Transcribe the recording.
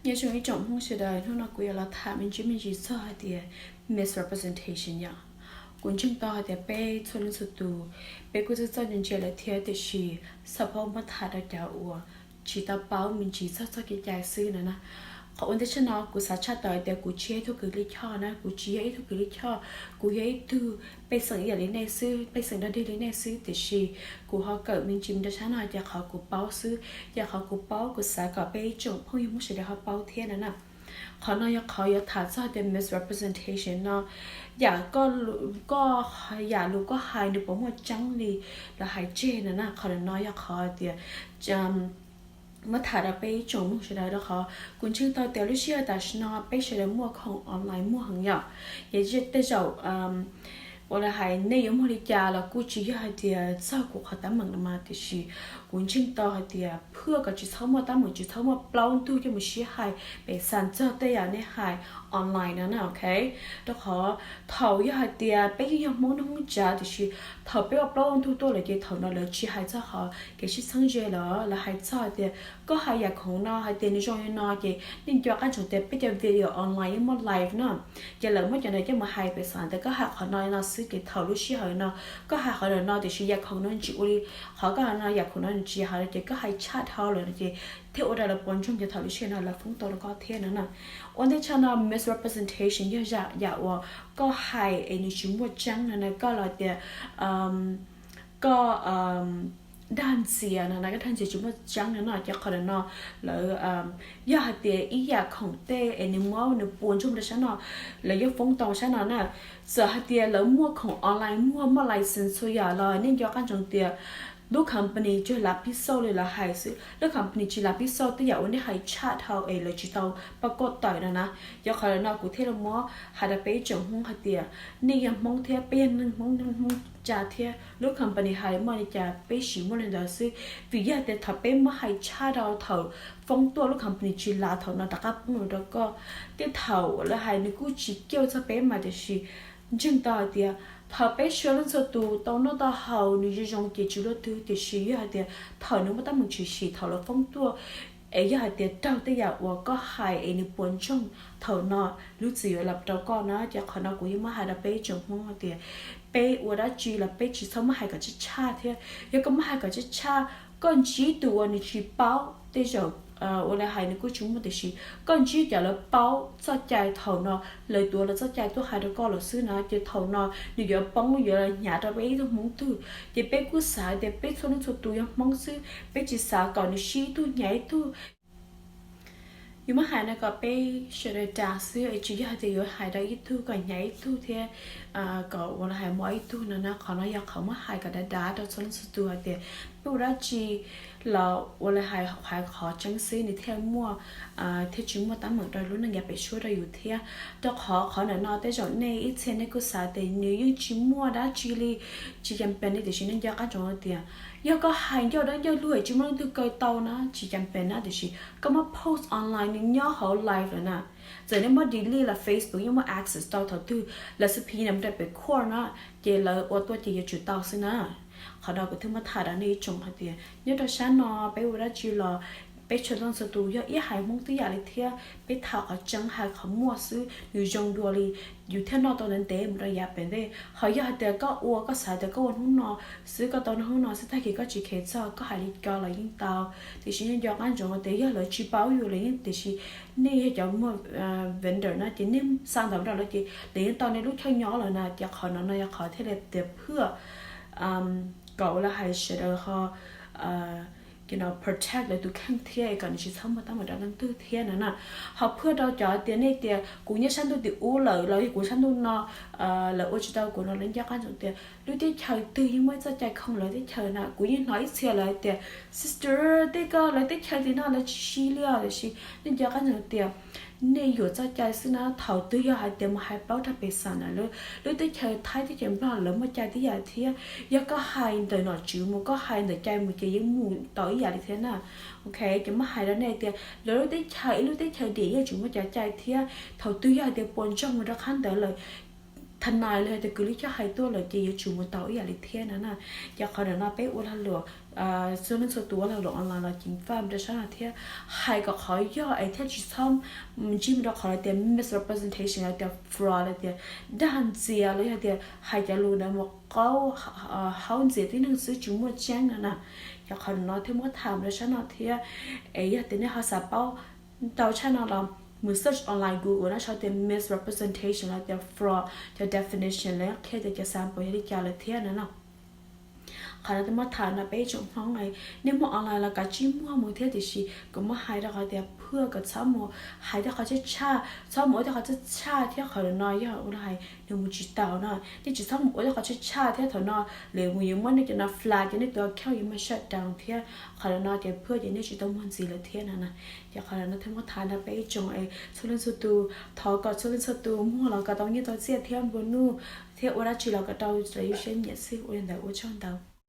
Nyob zoo ib tsoom Hmoob sawv daws, hnub no kuv yuav los tham me ntsis me ntsis txog hais tias misrepresentation yom. Kuv ntseeg tau hais tias peb txhua leej txhua tus, peb kuj txawj txawj ntse ntse lawm thiab, tiam sis xav pab muab tham rau cov uas tsis tau paub me ntsis txog txoj kev cai xwb no na. Qhov ua ntej tshaj no kuv xav tshaj tawm tias kuv tsis yog ib tug kws lij choj na, kuv tsis yog ib tug kws lij choj, kuv yog ib tug pej xeem ib yam li nej xwb, pej xeem dog dig li nej xwb, tiam sis kuv ho kawm me ntsis rau sab no ces qhov kuv paub xwb, ces qhov kuv paub kuv xav kom peb ib tsoom phooj ywg Hmoob sawv daws ho paub thiab no na. Qhov no yog qhov yuav tham txog tias misrepresentation no, yam koj, yam lus koj hais nws puas muaj tseeb li lawv hais tseg no na. Qhov no yog qhov tias muab tham rau peb ib tsoom Hmoob sawv daws, rau qhov kuv ntseeg tau tias lub sij hawm tam sim no peb sawv daws muaj khoom online muaj heev yom. Ces tej zaum ua li hais nej yuav muag li cas los kuj tsis yog hais tias txog kuv qhov teeb meem no mas, tiam sis kuv ntseeg tau hais tias phaj kom tsis txhob muaj teeb meem, tsis txhob muaj plaub ntug coj mus sib hais pem xas txog tej yam nej hais online no na, ok. Rau qhov thaum yog hais tias peb yeej yog Hmoob neej Hmoob tsav, tiam sis thaum peb ua plaub ua ntug tuaj lawm ces thaum no lawv tsis hais txog qhov kev sib txheeb ze lawm, lawv hais txog hais tias koj hais yam khoom no hais tias nws zoo li no ces nej nco qab ntsoov tias peb cov video online yeej muaj live na. Ces lawv muab cov ntawd coj mus hais pem xas tias koj hais qhov no li no xwb ces thaum lub sij hawm no koj hais qhov ntawm no, tiam sis yam khoom no tsis ua li qhov koj hais no, yam khoom no nws tsis yog hais ces koj hais tshaj dhau lawm no ces thiaj ua rau lawv puas ntsoog ces thaum lub sij hawm no lawv foob tau rau koj thiab no na. Ua ntej tshaj no misrepresentation yog yam uas koj hais es nws tsis muaj tseeb no na, koj los tias koj dag ntxias no na, koj dag ntxias tsis muaj tseeb no na. Ces qhov ntawm no lawv yog hais tias ib yam khoom tej es nws muab nws puas ntsoog rau sab no, lawv yuav foob tau sab no na. Txawm hais tias lawv muaj khoom online muag, muaj license txhua yam los nej nco qab ntsoov tias lub company tsuas lav pib xauj li lawv hais xwb, lub company tsis lav pib xauj tej yam uas nej hais tshaj dhau es lawv tsis tau pab koj tawm no na. Yog qhov ntawm no kuv thiaj li muab hais rau peb ib tsoom Hmoob hais tias nej yog Hmoob thiab peb yog neeg Hmoob, neeg Hmoob tsav thiab, lub company hais muaj li cas peb sim muaj li ntawd xwb. Vim yog tias thaum peb muab hais tshaj dhau thaum foob tuaj lub company tsis lav, thaum no rov qab poob los rau koj. Tej thaum lawv hais nws kuj tsis cawj txog peb mas, tiam sis ntseeg tau hais tias thaum peb txhua leej txhua tus tau noj tau haus nws zoo zoo ces tsis luaj twg, tiam sis yog hais tias thaum nws muaj teeb meem tshwm sim thaum lawv foob tuaj es yog hais tias raug tej yam uas koj hais es nws puas ntsoog, thaum no lub txim yuav los rau koj na. Ces qhov no kuv yeej muab hais rau peb ib tsoom Hmoob hais tias peb ua dab tsi los peb tsis txhob muab hais kom tshaj tshaj thiab. Yog koj muab hais kom tshaj tshaj, koj ntsib tus uas nws tsis paub, tej zaum ua li hais nws kuj tsis muaj, tiam sis koj ntsib cov lawv paub txoj cai, thaum no lawv tuav lawv txoj cai tuaj hais rau koj los xwb na. Ces thaum no nws yuav poob yuav hnyav rau peb ib tug Hmoob twg. Ces peb kuj xav tias peb txhua leej txhua tus yog Hmoob xwb, peb tsis xav kom nws sib ib tug hnyav ib tug. Yuav muab hais no kom peb sawv daws dav xwb, tsis yog hais tias yuav hais rau ib tug kom hnyav ib tug thiab kom ua li hais mob ib tug no na. Qhov no yog qhov muab hais kom dav dav rau txhua leej txhua tus hais tias peb ua dab tsi los ua li hais hais qhov tseeb xwb nws thiaj muaj, thiaj tsis muaj teeb meem rau lub neej yav pem suab rau yus thiab. Rau qhov qhov ntawm no tej zaum nej ib txhia nej kuj xav tias nws yeej tsis muaj dab tsi li, tsis cam pem li, tiam sis nej nco qab ntsoov tias yog koj hais ncauj dawb ncauj luag tsis muaj leej twg kaw tau na, tsis cam pem na, tiam sis koj muab post online nws nyob hauv live lawm na. Txawm nej muab delete los Facebook yeej muaj access tau, thaum twg lawv subpoena mus rau pem court na, ces lawv ua tuaj ces yuav tsum tau xwb na. Qhov no kuv thiaj muab tham rau nej ib tsoom hais tias nyob rau sab no peb ua dab tsi los peb txhua leej txhua tus yog ib haiv Hmoob tib yam li thiab, peb tham qhov tseeb hais qhov muaj xwb, nws zoo dua li yus thiaj noj tau ntev ntev mus rau yav pem ntej. Ho yog hais tias koj ua koj xav tias koj ua hnub no xwb, koj tau noj hnub no xwb, tag kis koj tsis kheev txog koj hais li ko los yeej tau. Tiam sis nej nco qab ntsoov tias yog lawv tsis paub yus los yeej, tiam sis nej yog cov muag vendor na ces nej xa ntawv rau lawv ces lawv yeej tau nej lub chaw nyob lawm na. Ces qhov no no yog qhov thiaj li tias phaj kom ua li hais sawv daws ho protect lawv tus kheej thiab es kom nws tsis txhob muaj teeb meem rau leej twg thiab no na. Ho phaj rau cov tias nej tias kuv nyob sab ntuj tim ub lawm los yog kuv sab ntuj no, lawv ua tsis tau kuv no, lawv nco qab ntsoov tias lub teb chaws twg yeej muaj ib txoj cai khoom lawv teb chaws na. Kuv yeej hnov ib txhia lawv tias sister, tej ko lawv teb chaws tim no lawv tsis siv li os, tiam sis nej nco qab ntsoov tias nej yuav txoj cai xwb na. Thaum twg yog hais tias mus hais plaub rau pem xam na, lub teb chaws Thaib teb chaws Nplog lawv muaj cai tib yam thiab. Yog koj hais ntawm nom tswv mus, koj hais ntawm cai mus ces yeej mus tau ib yam li thiab na. Ok, ces muab hais rau nej tias lawv lub teb chaws ib lub teb chaws dim yeej tseem muaj cov cai thiab. Thaum twg yog hais tias puas ntsoog mus rau qhab ntawd lawm, tha nais los hais tias kws lub coj hais tuaj lawm ces yuav tsum mus tau ib yam li thiab no na. Ces qhov ntawm no peb ua lag luam txhua leej txhua tus ua lag luam online los ceev faj rau sab no thiab. Hais kom qhov yog es thiaj tsis txhob ntsib mus rau qhov lawv tias misrepresentation, lawv tias fraud, lawv tias dag ntxias los yog tias hais cov lus ntawd mus qaub haub ntxias tib neeg xwb tsis muaj tseeb no na. Ces qhov no thiaj muab tham mus rau sab no thiab. Es yog tias nej ho xav paub ntau tshaj no los mus search online Google no sau tias misrepresentation los tias fraud, cov definition los qhia tias cov example yog li cas lawm thiab no na. Qhov no twb muab tham no peb ib tsoom Hmoob, nej muag online los kav tsij muag mus thiab, tiam sis kuv muab hais rau qhov tias phaj kom txhob mus hais tej qhov tshaj tshaj, txhob mus ua tej qhov tshaj tshaj thiab. Qhov no yog ua rau hais nws mus tsis taus no. Nej tsis txhob mus ua tej qhov tshaj tshaj thiab, thaum no lawv mus yuav muab nej cov no flag, ces nej tus account yuav muaj shutdown thiab. Qhov no ces phaj ces nej tsis tau muag ntxiv lawm thiab no na. Ces qhov no thiaj muab tham no peb ib tsoom es txhua leej txhua tus, thov kom txhua leej txhua tus muag los kom tau nyiaj tau txiaj thiab nplua nuj, thiab ua dab tsi los kom tau raws yus siab nyiam xwb. Ua li ntawd ua tsaug ntau.